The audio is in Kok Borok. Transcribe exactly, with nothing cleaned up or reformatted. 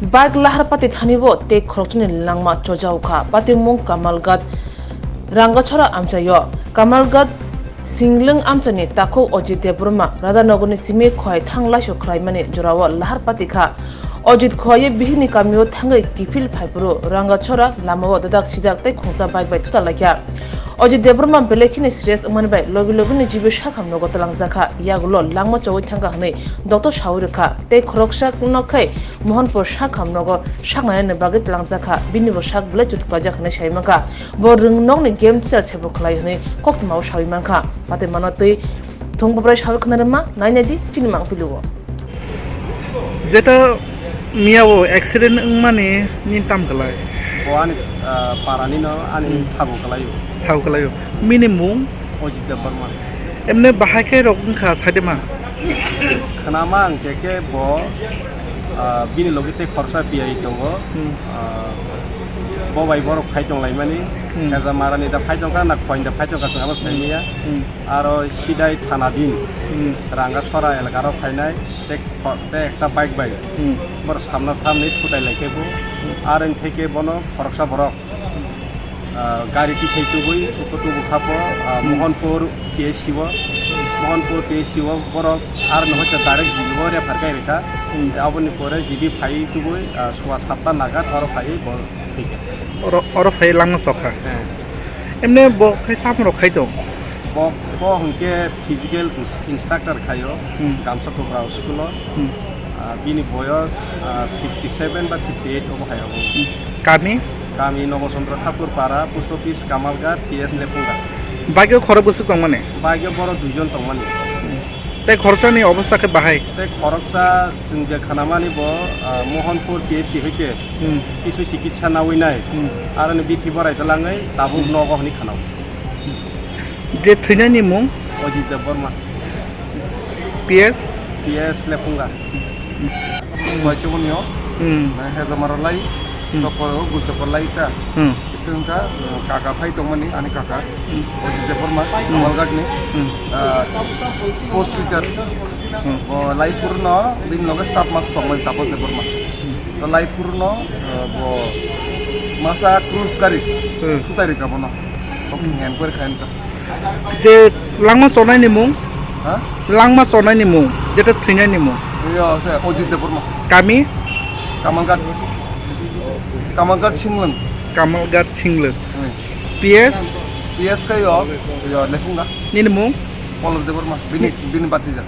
Bike lahar pati thani bo tei khoroksa ni langma chojao kha. Pati mung Kamalghat Rangachora amchaio. Kamalghat Singlwng amchani takhuk Ajit Debbarma Radhanogor ni simi khowai thang laisu khlaimani jorao lahar pati kha. Ajit khowai bihik ni kamio thangwi kiphil phaiphuru Rangachora lamao dadak sidak tei khungsa bike bai thuta laikha. Ajit Debbarma belai kheno serious wngmani bai logi logi ni G B sakham nogo twlangjakha, yagulo langma chogwi thangkha hwnwi doctor sawi rwkha tei khoroksa nok khai Mohanpur sakham nogo saknainani bagwi twlangjakha, bini bo sak belai chutuklaijak hwnwi sai mankha. Bo rwng nokni game chaya sebo khlai hwnwi koktwmao sawi mankha. Patwi mano twi thung babrai sawi khna rwma nainai di chini mang pilio. Jeta miya o accident wngmani ni tam kwlai. Bo ani, ah, parani no ani Hmm. thago kwlaio. Thago kwlaio. Mini mung? Ojit Debbarma. Emne bahai khe rok wngkha saide ma? Khnama ang khe khe bo, ah, bini logi tei khorsa piyai tongo. Hmm. Ah, bo bai borok phai tong laimani. Hmm. Kaisa marani da phai tongkha na khoin da phai tongkha chwng abo saimanya. Hmm. Aro sidai thana din Hmm. Ranga sora elaka rok phainai tei kho-, tei ekta bike bai Hmm. borok samna samni thutai lai khe bo. Aro theke bono khoroksa borok, ah, gari tisai tubui tubu tubu khapo, ah, Hmm. Mohanpur P H C o, Mohanpur P H C o borok aro no hoite direct G B o refer kai rikha. Hmm. Aboni pore G B phai tubui, ah, sua satta naga oro phai bo thike. Oro, oro phai langma sokha. Eh. Emne bo khai tamo rok khai tong? Bo, bo hwnkhe physical ins-, instructor khaio, Hmm. Gamsa Topra school o. Hmm. Ah, bini boyos, ah, fifty seven ba fifty eight obo hai obo. Hmm. Kami? Kami Nobo Chandra Thakur Para, post office Kamalghat, P S Lepunga. Bagyo khorok bwswk tongmani? Bagyo borok duijon tongmani. Hmm. Tei khoroksani obostha khe bahai? Tei khoroksa chwng je khanamani bo, ah, Mohanpur P H C hoite Hmm. kisu chikitsa nawi nai. Hmm. Aroni bithi borai belangwi tabuk Hmm. nogo hwnwi khanao. Je thwinani mung? Ojit Debbarma. P S? P S Lepunga. Bai chubunio, Hmm. na hejamara lai, Hmm. chokoro gul chokor lai ta. Hmm. Sengka, eh, kaka phai tongmani, ani kaka, Hmm. Ojit Debbarma, Hmm. Kamalghat ni, Hmm. eh, sports teacher. Hmm. Bo lai purno, bini loge staff master tongmani, Tapos Debbarma. Hmm. To lai purno, eh, bo masa cruise gari, Hmm. thutai rika bono. Bo Hmm. ngen kori khain ta. Je langma chonai ni mung? Ha? Langma chonai ni mung, jeta thwinai ni mung. Yo, se Ojit Debbarma. Kami? Kamalghat. Kamalghat Singlwng. Kamalghat Singlwng. Hmm. P S? P S khe yo, yo, Lefunga. Nini mung? Polok Debbarma. Bini, Ni- bini batija.